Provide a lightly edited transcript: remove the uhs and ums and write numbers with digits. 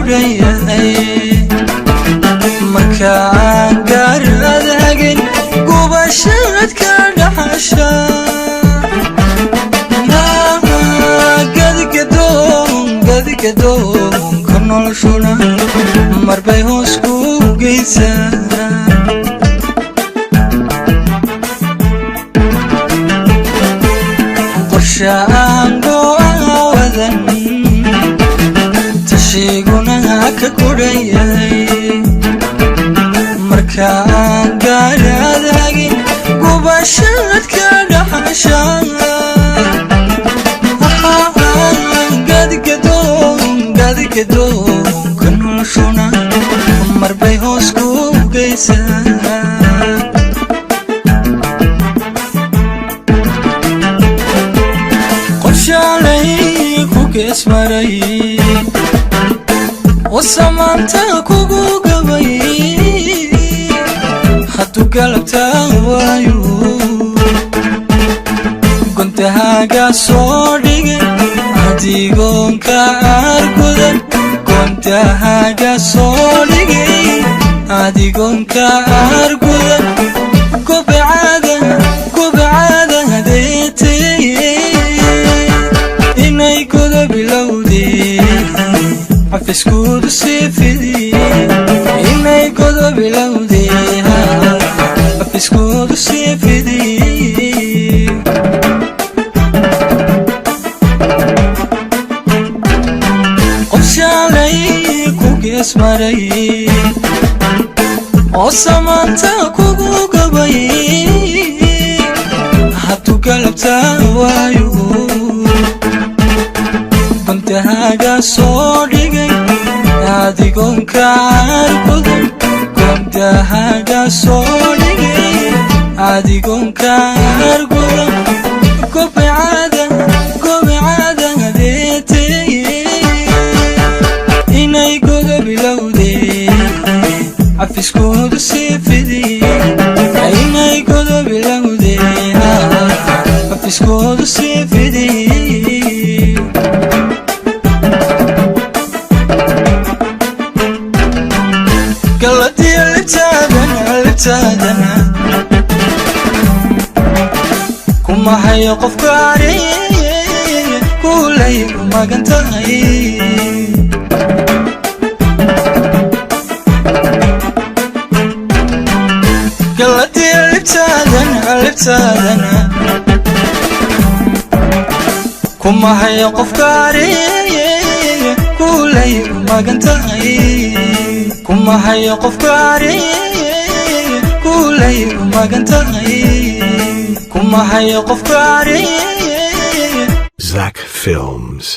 kudhan yahay. Markaan gaarad hagin, gubashad ka dhaxasha. Gadgadoon, gadgadoonka noloshuna marbay hoos ku geysaa. Qorsha aan go'aawadan, tashiguna ka kudhan yahay. Markaan gaarad hagin, gubashad ka dhaxasha. Gadgadoon, gadgadoonka noloshuna marbay hoos ku geysaa. Qorshaalay ku geesmaray oo samaanta kugu gabay, hadduu galabtaa waayo, gontahaaga soo dhigay adigoonka argudan. Gontahaaga soo dhigay adigoonka argudan. Gobcaada, gobcaada hadeetay inay goda bilowdee, xafiskoodu sii fidi. Inay goda bilowdee, xafiskoodu sii fidi. Qof shaalay ku geesmaray oo samaanta kugu gabay, hadduu galabtaa waayo, gontahaaga soo dhigay adigoonka argudan. Gontahaaga soo dhigay adigoonka argudan. Gobcaada, gobcaada hadeetay inay goda bilowdee, xafiskoodu sii fidi. Inay goda bilowdee, xafiskoodu sii fidi. Galadiyo libtaadana, libtaadana kuma hayo qofkaari kulay u magan tahay. Galadiyo libtaadana, libtaadana kuma hayo qofkaari kulay u magan tahay. Kuma hayo qofkaari kulay u magan tahay. Kuma hayo qofkaari. Zach Films.